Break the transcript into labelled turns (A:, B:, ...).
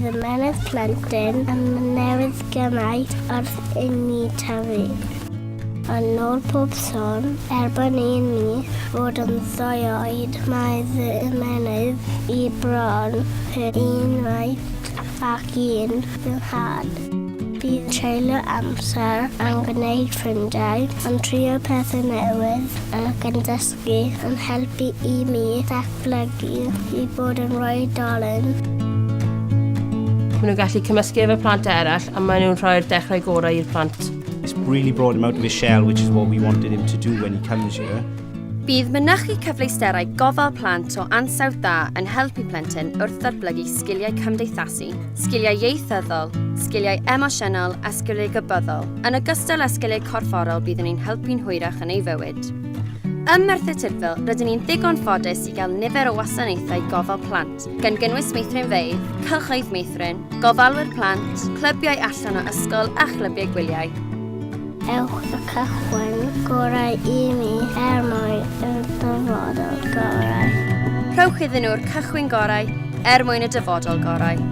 A: Bydd ymennydd plentyn yn newid gymaint wrth i ni tyfu. Yn ôl pob sôn, erbyn i ni fod yn ddwy oed, mae fy ymennydd i bron yr un faint ac un fy nhad. Bydd treulio amser yn gwneud ffrindiau, yn trio pethau newydd ac yn dysgu yn helpu i mi ddatblygu i fod yn oedolyn.
B: Maen nhw'n gallu cymysgu efo plant eraill a maen nhw'n rhoi'r dechrau gorau i'r plant.
C: It's really brought him out of his shell, which is what we wanted him to do when he comes here.
D: Bydd mynychu cyfleusterau gofal plant o ansawdd da yn helpu plentyn wrth ddatblygu sgiliau cymdeithasu, sgiliau ieithyddol, sgiliau emosiynol a sgiliau gwybyddol, yn ogystal â sgiliau corfforol bydd yn ein helpu'n hwyrach yn ei fywyd. Ym Merthyr Tudful, rydyn ni'n ddigon ffodus i gael nifer o wasanaethau gofal plant, gan gynnwys meithrinfeydd, cylchoedd meithrin, gofalwyr plant, clybiau allan o ysgol a chlybiau gwyliau.
A: Ewch y cychwyn gorau i mi er mwyn y dyfodol gorau.
D: Rhowch iddyn nhw'r cychwyn gorau er mwyn y dyfodol gorau.